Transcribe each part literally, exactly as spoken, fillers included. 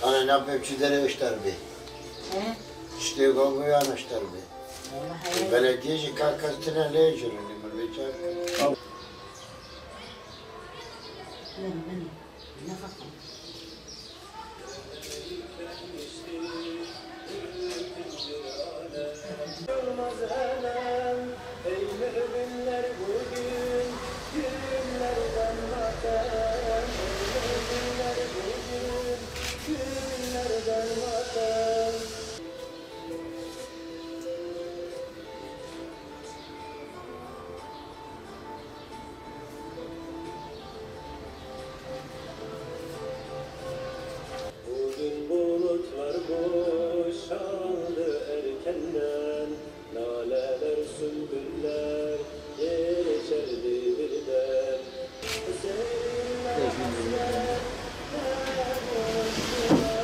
Ana, na pevçû derê eşter bê. He? Tiştê gogoyan eşter bê. Vallahi he. Belediye jî ka kes tine lê jî rûnî min vê çar. Beni, beni. Ne hakkım? Bugün bulutlar boşaldı erkenden, laleler, sümbüller yeşerdi birden. Seninle hasret, ne boşluğa.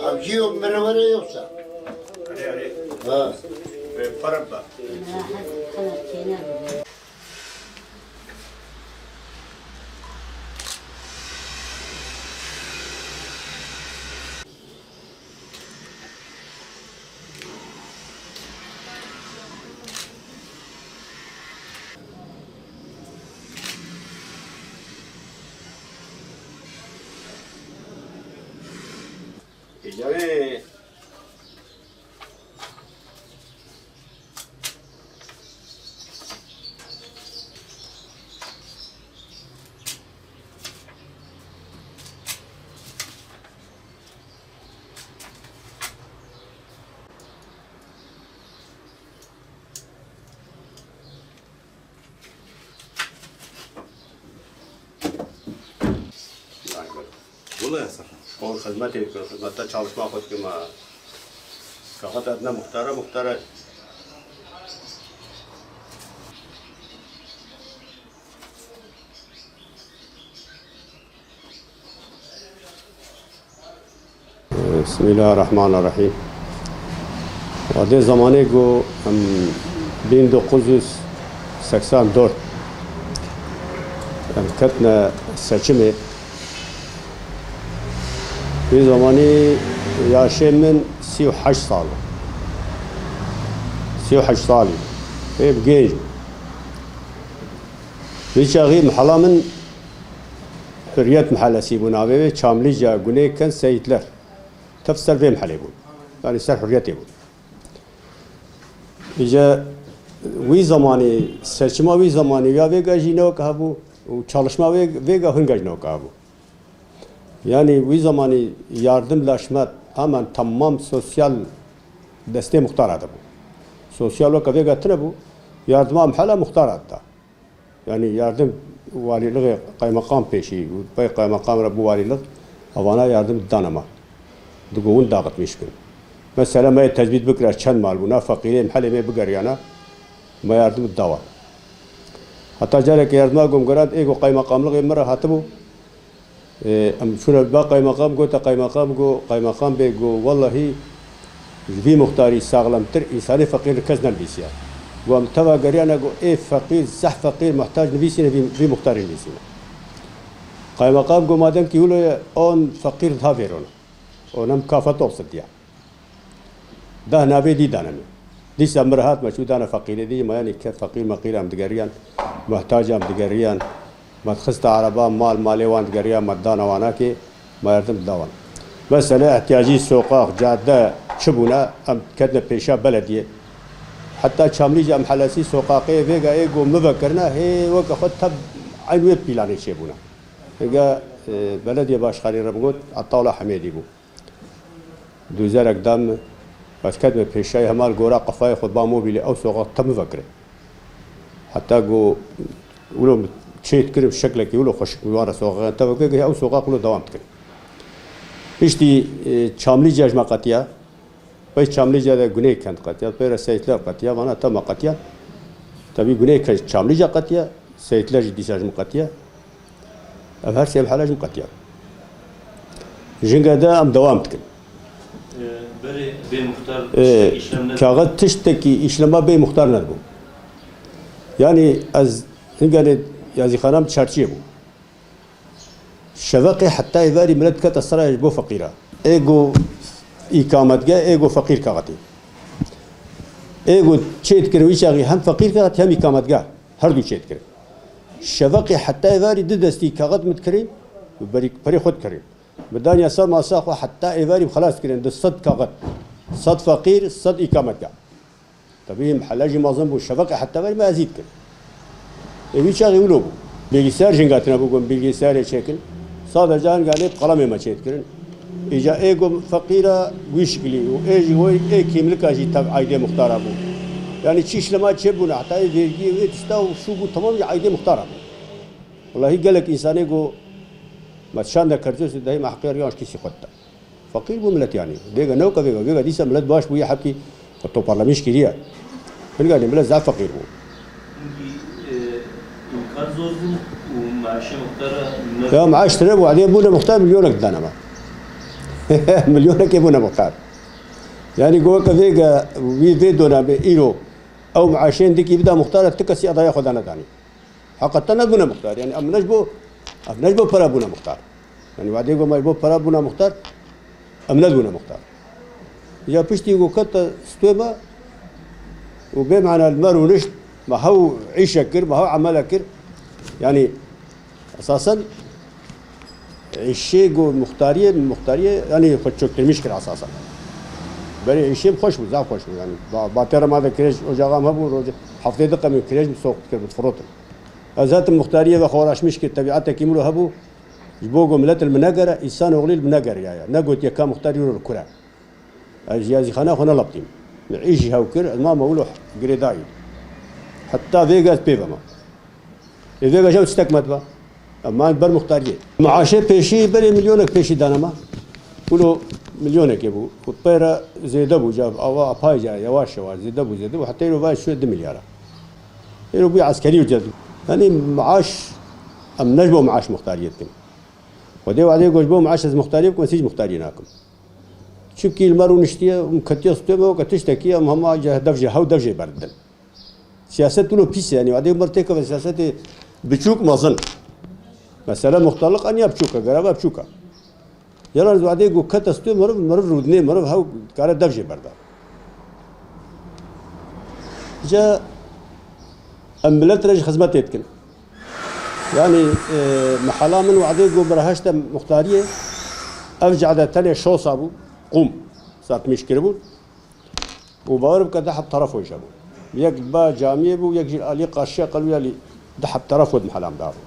Avcı yok, merhaba yok sa. Hadi, hadi. Ha. Ve para da. Îcarê. Wele ya ser. Şol xizmetê dikim, xizmeta çalışma xwe dikim. Kaxet ne muxtara, muxtara. Bismillahirrahmanirrahim. Wadê zamanê ku em bin dokuz yüz seksen dört em ketine seçimê, wê zamanî yaşê min sî û heşt sal o. Sî û heşt salî. Hê bi gêj bû. Vî çaxî mihela min Hurriyet Mahallesî bû navê wê, Çamlîca Gunê Ken Seyitler. Tev ser vê mihelê bûn. Yanî ser Hurriyetê bûn. Îca wî zamanî, seçima wî zamanî ya vêga jî ne wek hebû û çalışma vê, vêga hinga jî ne wek hebû. Yanî wî zamanî yardim laşmet hemen temam sosyal destê muxtara de bû. Sosyal weke vêga tine bû, yardima mihela muxtara dida. Yanî yardim walîlixê qeymeqam pêşî û pey qeymeqam re bû walîlix, evana yardim didane me. Digo hûn daxitmîş bin. Mesela me yê tecbît bikira çend mal bûna, feqîrê mihelê me bigeriyana, me yardim dida wan. Heta careke yardima gom gerand, ê ku qeymeqamlixê min re hatibû, Ê, em çûne ba qeymeqam, gote qeymeqam, got, qeymeqam bê, got, wellahî ji vî muxtarî saxlemtir însanê feqîr li kes nenivîsiya. Got, em teva geriyane, got, ê feqîr, zehf feqîr, muhtac nivîsîne, vî, vî muxtarî nivîsîne. Qeymeqam got, madem kî wilo ye, on feqîr daha vêrone. Onem kafe topsediya. Deh navê dî dane min. Dîsa min re hat me çû dane feqîrê dî, me yanî ke feqîr meqîr em digeriyan, muhtac em digeriyan, me dixiste ereba, mal malê wan digeriyan, me didane wana kê, me yardim dida wan. Mesele ihtiyacî soqax, cade çi bûne, em ketine pêşa belediyê. Heta Çamlîca em helesî soqaqê vêga ê go min vekirine, hê weke xwe teb eyn wê pîlanê çêbûne. Hêga, e, belediye başkanî re min got, Etawla Hemêdî bû. Dozerek da min, ez ketime pêşayê hema li gora qefayê xwe ba mobîlê ew soqaq te min vekirê. Heta ku wilo min çê dikirim şeklekî wilo xweşik min wan re soqaxê te vekirê, ew soqaq wilo dewam dikin. Piştî, e, Çamlîca ji me qetiya, pey Çamlîca de Guney Kent qetiya, pey re Seytler qetiya, vana te me qetiya. Tevî Guney Kent Çamlîca qetiya, Seytler jî dîsa ji min qetiya. Ev her sê mehele ji min qetiya. Jinga de em dewam dikin. Ee, berê bê muxtar Ee, tiştekî işlem ne- Kaxit tiştekî îşlema bê muxtar nedibû. Yanî ez hinganê yazîxanam çarçiyê bû. Şeveqê heta êvarî milet kete sera ji bo feqîra. Ê go îkametge, ê go feqîr kaxitî. Ê go çê dikir wî çaxî hem feqîr kaxit hem îkametge. Her du çê dikir. Şeveqê heta êvarî du destî kaxit min dikirîn û berî perê xwe dikirîn. Bi daniya ser masa xwe heta êvarî bi xelas kirin, du sed kaxit, sed feqîr, sed îkametgeh. Tebî mehele jî mezin bû, şeveqê heta êvarî me ezî dikin. Ê wî çaxî wilo bû. Bilgisayar jinga tine bû, got bilgisayarê çêkin. Sadece hinga lê bi qelemê me çê dikirin. Îca ê got feqîra wî şikilî û ê jî goy ê kîmlika jî tev aydê muxtara bû. Yanî çi îşlema çêbûne, heta ê vergî û ê tişta û şûk û temam jî aydê muxtara bû. Wellahî gelek însanê got, me şande kercosê dehê me heqê riyan ji kîsî xwe dida. Feqîr bû milet yanî. Vêga newke vêga. Vêga dîsa milet baş bûye hebkî xwe toparlamiş kiriye. Hinga lê milet zaf feqîr bû. Hinkî, e, îmkan zor bû û maaşê muxtara ne- Ya maaş tine bû, wadê bûne muxtar milyonek didane me. Milyonekê bûne muxtar. Yanî go weke vêga wî vê dönemê îro ew maaşên dikî bida muxtara ti kesî adaya xwe dane danî. Heqeten nebûne muxtar. Yanî em ne ji bo, ev ne ji bo pere bûne muxtar. Yanî wadê got me ji bo pere bûne muxtar, em nedibûne muxtar. Ya piştî got kete stûyê me û bê mana li me rûnişt, me hew îşe kir, me hew emele kir. Yanî esasen Îşê ku muxtariyê, muxtariyê, yanî xwe çöktirmiş kir esasen. Berê îşê xweş bû, zaf xweş bû. Yanî ba-, batê re ma de kirêj ocaxa me hebû, rojê heftê diqemî kirêj min soq dikir, min difirotin. Ez hatim muxtariyê ve xwe uğraşmiş kir, tebiatekî min lo hebû. Ji bo ku milet li min negere, însanoxlî li min negeriyaye. Negotiye ka muxtar îro li kur e. Ez ji yazîxana xwe nelaptîm. Min îş jî hew kir, ez mame wilo girêdayî. Heta vêga ez pê ve me. Ê vêga jî ew tiştek me dibe. Em man ber muxtariyê. Maaşê pêşî berê milyonek pêşî dane me. Wilo milyonekê bû. Û pê re zêde bû, ca ava apay ca, yavaş yavaş zêde bû, zêde bû. Heta îro vay şûye du milyara. Îro bûye eskerî û cedû. Yanî maaş, em ne ji bo maaş muxtariyê dikin. Xwedê wadê got ji bo maaş ez muxtariyê bikim, ez hîç muxtariyê nakim. Çimkî li me rûniştiye, em ketiye stûyê me weke tiştekî, em hema ce dev jê, hew dev jê berdidin. Siyaset wilo pîs e, yanî wadê mir têkeve siyasetê biçûk mezin. Mesele muxtarliq eniya biçûk e, gereva biçûk e. Yalnız wadê ku kete stûyê meriv, meriv rûdinê, meriv hew dikare dev jê berda. Ca em milet re jî xizmetê dikin. Yanî, e, mehala min wadê ku bi re heşte muxtariyê, ev cade tenê şosa bû, qûm sertmîş kiribû. Û bawer bike du heb terefo jî hebû. Yek li ba camiyê bû, yek jî alî qarşiya qelûya lî du heb terefo di mehelam de hebû.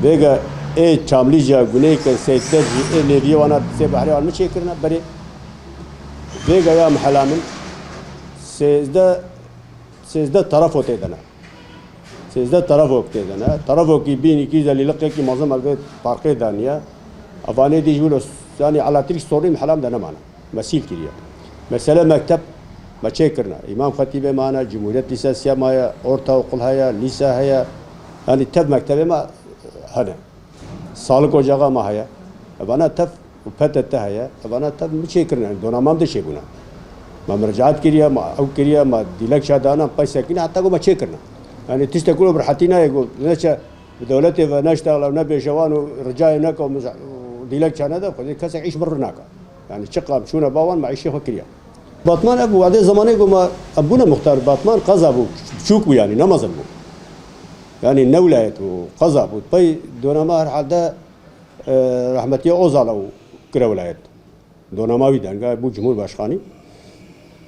Vêga ê Çamlîca, Guneyke, Seytler jî ê nêviyê wana sê behrê wan min çêkirine berê. Vêga ya mehela min sêzdeh, sêzdeh terefo tê de ne. Sêzdeh terefok tê de ne. Terefokî bîn îkî zelîliqekî mezin me vê parkê daniye. Evanê dî ji wilo, yanî elektrik sorî mehelam de nemane. Me sîl kiriye. Mesele mekteb me çêkirine. Îmam Xetîbê me hene, Cumhuriyet Lisesiya me ye, ortaokul heye, lîse heye. Yanî tev mektebê me hene. Sağlık ocağı ma heye. Evana tev û P T T heye. Evana tev mi çêkirine, yani donama min de çêbûne. Ma miracaat kiriye, ma ew kiriye, ma dilekçe dana, pey sekine, heta ku ma çêkirine. Yani tiştek wilo bi rehetî nayê ku neçe bi dewletê ve neştexle û nebêje wan û ricayê neke û miza-, û dilekçe nede, xwedê kesek îş min rinake. Yani çiqam çûne ba wan, ma îşê xwe kiriye. Batman ev wadê zemanê ku ma em bûne muxtar, Batman qeza bû, biçûk bû yani, ne mezin bû. Yani ne wilayet bû, qeza bû. Pey donama herhalde, e, rahmetiye Ozal ew kire wilayet. Donama wî denga bû Cumhurbaşkanî.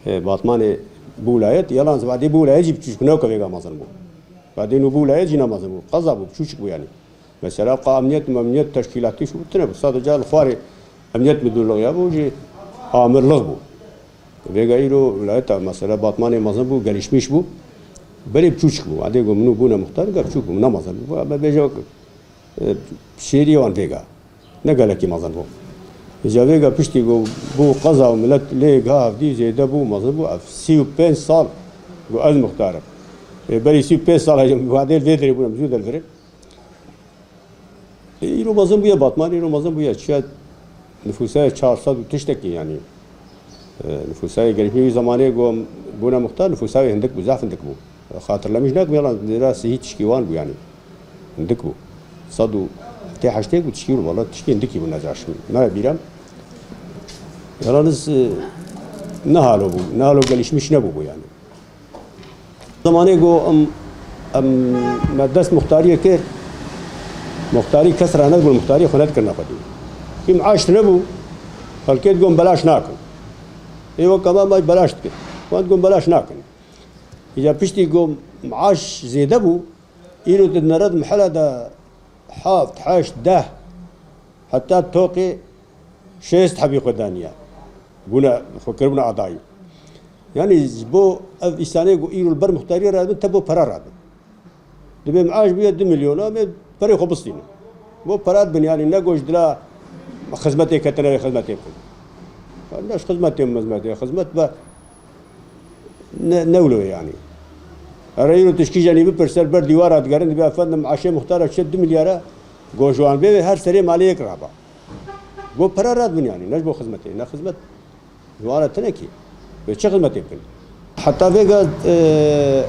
E, Batmanê bû wilayet, yalan wadê bû wilayet jî biçûk ne ke vêga mezin bû. Wadê nû bû wilayet jî ne mezin bû. Qeza bû, biçûçik bû yani. Mesela, qa emniyet, memniyet teşkîlatî şu tune bû. Sadece li xwarê emniyet müdürlüğü ya bû, jî amirlik bû. Vêga îro wilayeta, mesela, Batmanê mezin bû, gelişmiş bû. Berê biçûçik bû. Adê ku min û bûne muxtar, gel biçûk bû, ne mezin bû. Me bêje wek, e, şêriyê wan vêga. Ne gelekî mezin bû. Îca vêga piştî ku bû qeza û milet lê ga hevdî zêde bû, mezin bû. Ev sî û pênc sal ku ez muxtar im. Ê, berî sî û pênc sal heye, wadê li vê derê bûne, em zû de li vir in. E, îro mezin bûye Batman, îro mezin bûye. Çiya nifûsa ye çar sed û tiştekî, yanî. E, nifûsa ye gelişmiş, wî zemanê ku em bûne muxtar, nifûsa wê hindik bû, zehf hindik bû. E, xatirlemîş nakim, yalan, zêra sihî tişkî wan bû, yanî. Hindik bû. Sed û tê heştê bû tişkî bû, wala tişkî hindikî bû, nezanîm. Me bîra. Yalan, e, ne halo bû, ne halo gelişmiş nebû bû, yanî. Zemanê ku em, em me dest muxtariyê kir, muxtarî kes re nedibûn, muxtarî xwe nedikirine xwedî. Kî miaş nebû, xelkê digon belaş nakin. Ê wek ema may belaş dikin. Wan digon belaş nakin. Îca piştî ku miaş zêde bû, îro di nere di mihela de heft, heşt, deh, heta toqê şêst hebî xwe daniye. Bûne, xwe kiribûne adayî. Yanî ji bo ev îsanê ku îro li ber muxtariyê radibin, te bo pera radin. Dibê miaş bûye du milyona, em ê perê xwe bistînin. Bo pera dibin, yanî ne ku ji dila xizmetê ketine wê xizmetê bikin. Ne ji xizmetê mizmetê, xizmet be ne, ne wilo ye yanî. Erê îro tişkî jenî bipirse, li ber dîwara digerin, dibê efendim, miaşê muxtara çi du milyar e, go ji wan bê wê her serê malê yek raba. Bo pera radibin yanî, ne ji bo xizmetê, ne xizmet. Ji wan re tune kî. Wê çi xizmetê bikin? Heta vêga, e,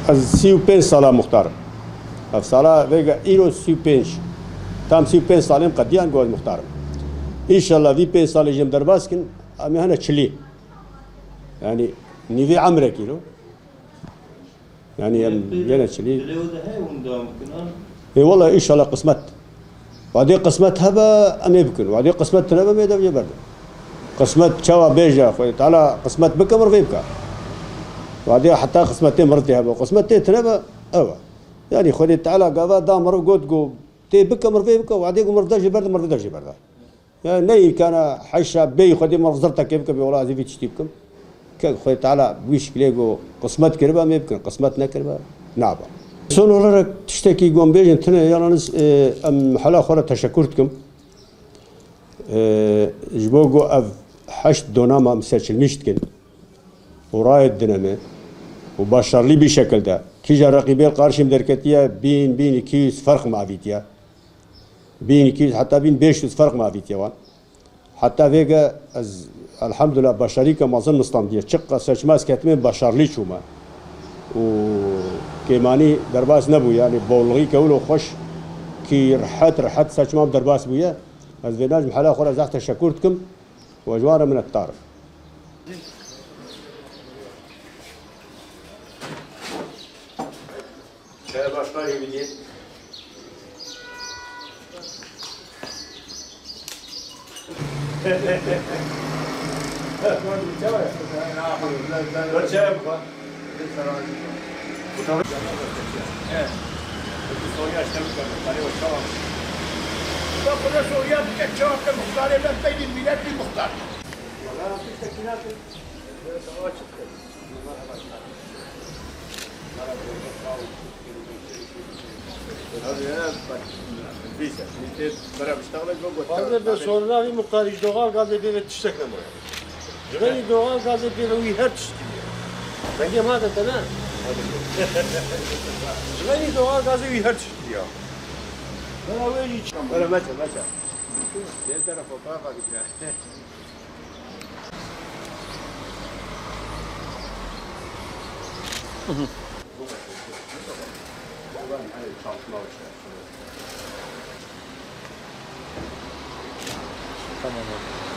ez sî û pênc sala muxtar im. Ev sala vêga îro sî û pênc. Tam sî û pênc salên qediyan ku ez muxtar im. Înşallah vî pênc salê jî em derbas kin, em ê hene çilî. Yanî nîvê emrek îro. Yanî em yene çilî. Dilê we de heye hûn dewam bikin, an? Ê wela înşallah qismet. Wadê qismet hebe em ê bikin. Wadê qismet tune be em ê dev jê berdin. Qismet çawa bêje, Xwedê Teala qismet bike, mirov ê bike. Wadê heta qismetê mirov tê hebe. Qismet tê tune be, ew e. Yanî Xwedê Teala gava da mirov got ku tê bike, mirov ê bike. Wadê ku mirov dev jê berde, mirov dev jê berde. Ya ne îmkana heşa bêyî Xwedê mirov zirtekê bike, bê wela ez ê vî tiştî bikim. Ke Xwedê Teala bi wî şiklê ku qismet kiribe, em ê bikin. Qismet nekiribe, nabe. Son olarak tiştekî ku em bêjin tune, yalnız, e, em hela xwe re teşekur dikim. E, ji bo ku ev heşt donama em seçilmiş dikin û rayê didine me û başarılı bir şekilde kîja reqîbê li qarşî min derketiye, bin, bin iki yüz ferq me avîtiye. Bin iki yüz heta bin beş yüz ferq me avîtiye wan. Heta vêge ez elhamdulillah başarîke mezin min standiye. Çiqa seçma ez ketime başarlî çûme. Û kêmanî derbas nebû, yanî bawlixî kewilo xweş kî rehet rehet seçmam derbas bûye. Ez vêna ji mihela xwe re zehf teşekur dikim û ez ji wan re minetdar im. Çaya başka gibi değil. Çaya bu. Bu tabii. Evet. Bu soruyu açtım. Hani o çava. Bak, bu da soruya bir tek cevap da muhtar eder, belli millet bir muhtar. Fazla bir soruna bir muhtar, ji doğal gazê bê ve tiştek nemaye. Ji xeynî doğal gazê bê ve wî her tişt kiriye. Dengê ma de te ne? Ji xeynî doğal gazê wî her tişt kiriye. Bana wê jî çam. Bana meçe, meçe. Gel tane fotoğraf bakacağım. Tamam abi.